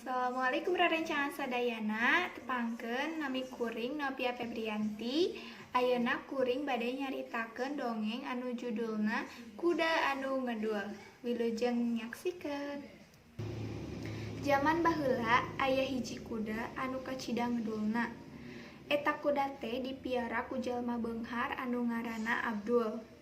Assalamualaikum rerencangan sadayana, tepangkeun, nami kuring Novia Febrianti. Ayeuna kuring bade nyaritakeun dongeng anu judulna Kuda Anu Ngedul. Wilujeng nyaksikeun. Jaman baheula aya hiji kuda anu kacida ngedulna. Eta kuda teh dipiara ku jalma beunghar anu ngaranna Abdul.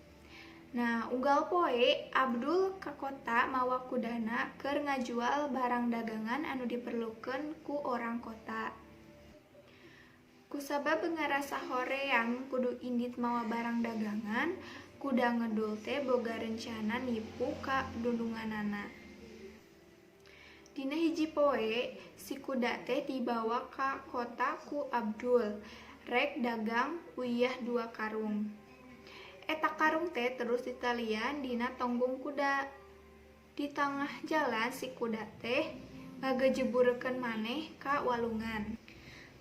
Nah, unggal poe Abdul ka kota mawa kudana keur ngajual barang dagangan anu diperlukeun ku orang kota. Kusabab ngarasa hoream kudu indit mawa barang dagangan, kuda ngedul teh boga rencana nipu ka dundunganana. Dina hiji poe, si kuda teh dibawa ka kota ku Abdul, rek dagang uyah 2 karung. Eta karung teh terus ditalian dina tonggong kuda. Di tangah jalan si kuda teh ngagejeburkeun maneh ka walungan.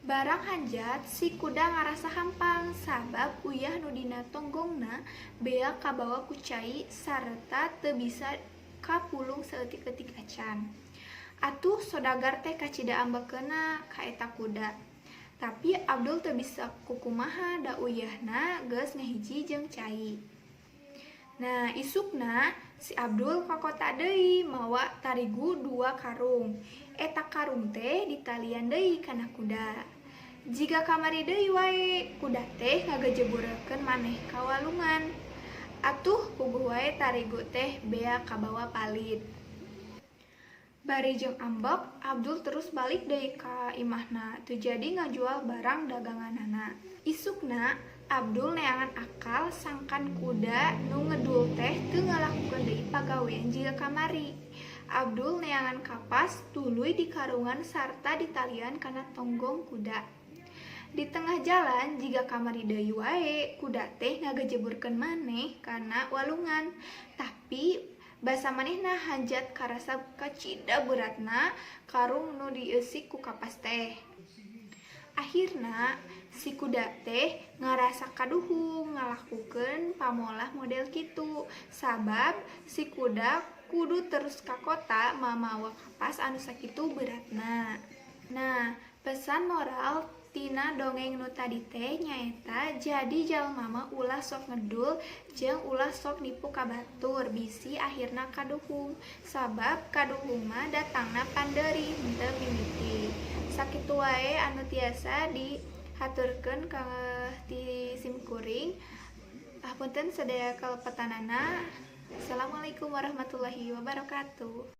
Barang hanjat, si kuda ngarasa hampang sabab uyah nu dina tonggongna beak kabawa ku cai sarta teu bisa kapulung saeutik-eutik acan. Atuh sodagar teh kacida ambekeunna ka eta kuda. Tapi Abdul teu bisa kukumaha, da uyahna geus ngahiji jeung cai. Nah, isukna si Abdul ka kota deui mawa tarigu 2 karung. Eta karung teh ditalian deui kana kuda. Jiga kamari deui wae, kuda teh ngagejeburkeun maneh ka walungan. Atuh puguh wae tarigu teh beak kabawa palid. Bari jeung ambek, Abdul terus balik deui ka imahna, teu jadi ngajual barang daganganana. Isukna Abdul neangan akal sangkan kuda nu ngedul teh teu ngalakukeun deui pagawean jiga kamari. Abdul neangan kapas, tuluy dikarungan sarta ditalian kana tonggong kuda. Di tengah jalan, jiga kamari deui wae, kuda teh ngagejeburkeun maneh kana walungan. Tapi basa manehna hanjat karasa kacida beratna karung nu dieusi ku kapas teh. Akhirna si kuda teh ngarasa kaduhung ngalakukeun pamolah model kitu, sabab si kuda kudu terus ka kota mamawa kapas anu sakitu beratna. Nah, pesan moral tina dongeng nu tadi teh nyaeta jadi jalma mah ulah sok ngedul jeung ulah sok nipu ka batur, bisi akhirna kaduhung, sabab kaduhung mah datangna pandeuri, henteu mimiti. Sakitu wae anu tiasa dihaturkeun ka ti simkuring. Hapunten sadaya kalepatanana. Assalamualaikum warahmatullahi wabarakatuh.